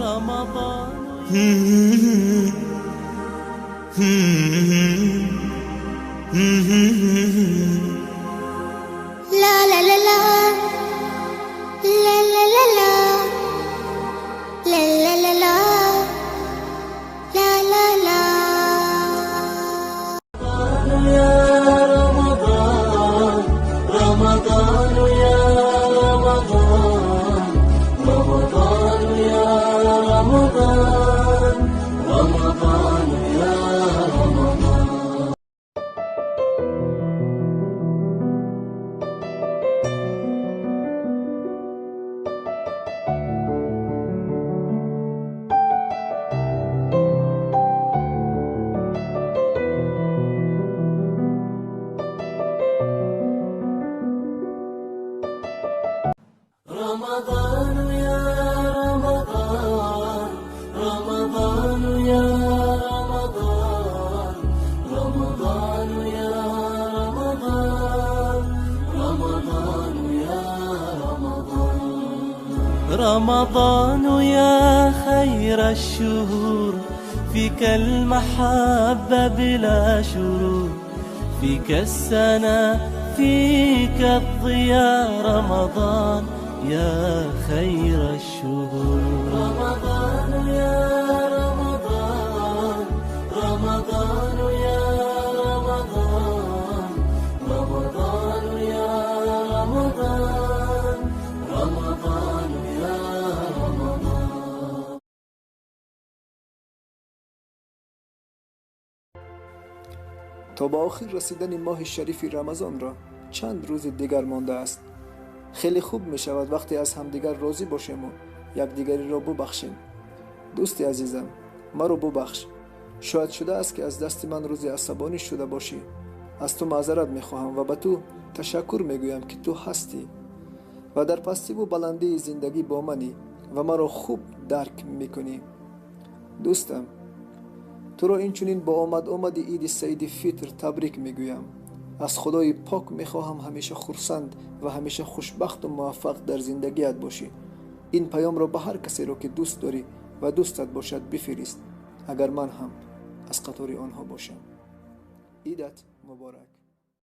رمضان. لا لا لا لا لا لا لا لا لا لا لا لا لا لا لا. يا رمضان، رمضان يا رمضان، رمضان يا رمضان، رمضان يا رمضان. رمضان يا رمضان، رمضان يا رمضان، رمضان يا رمضان، رمضان يا رمضان. رمضان يا خير الشهور، فيك المحبة بلا شرور، فيك السنة فيك الضياء، رمضان يا خير الشهور. رمضان يا رمضان، رمضان يا رمضان، رمضان يا رمضان، رمضان يا رمضان. То ба охир расидани моҳи шарифи Рамазонро чанд рӯзи дигар мондааст. Хеле хуб мешавад вақте аз ҳамдигар розӣ бошему якдигариро бубахшем. Дӯсти азизам, маро бубахш. Шояд шудааст, ки аз дасти ман рӯзе асабонӣ шуда бошӣ. Аз ту маъзарат мехоҳам ва ба ту ташаккур мегӯям, ки ту ҳастӣ ва дар пастиву баландии зиндагӣ бо манӣ ва маро хуб дарк мекунӣ. Дӯстам, туро инчунин бо омад-омади Иди Саиди Фитр табрик мегӯям. Аз Худои Пок мехоҳам, ҳамеша хурсанд ва ҳамеша хушбахту муваффақ дар зиндагият бошӣ. Ин паёмро ба ҳар касеро, ки дӯст дорӣ ва дӯстат бошад, бифирист, агар ман ҳам аз қатори онҳо бошам. Идат муборак!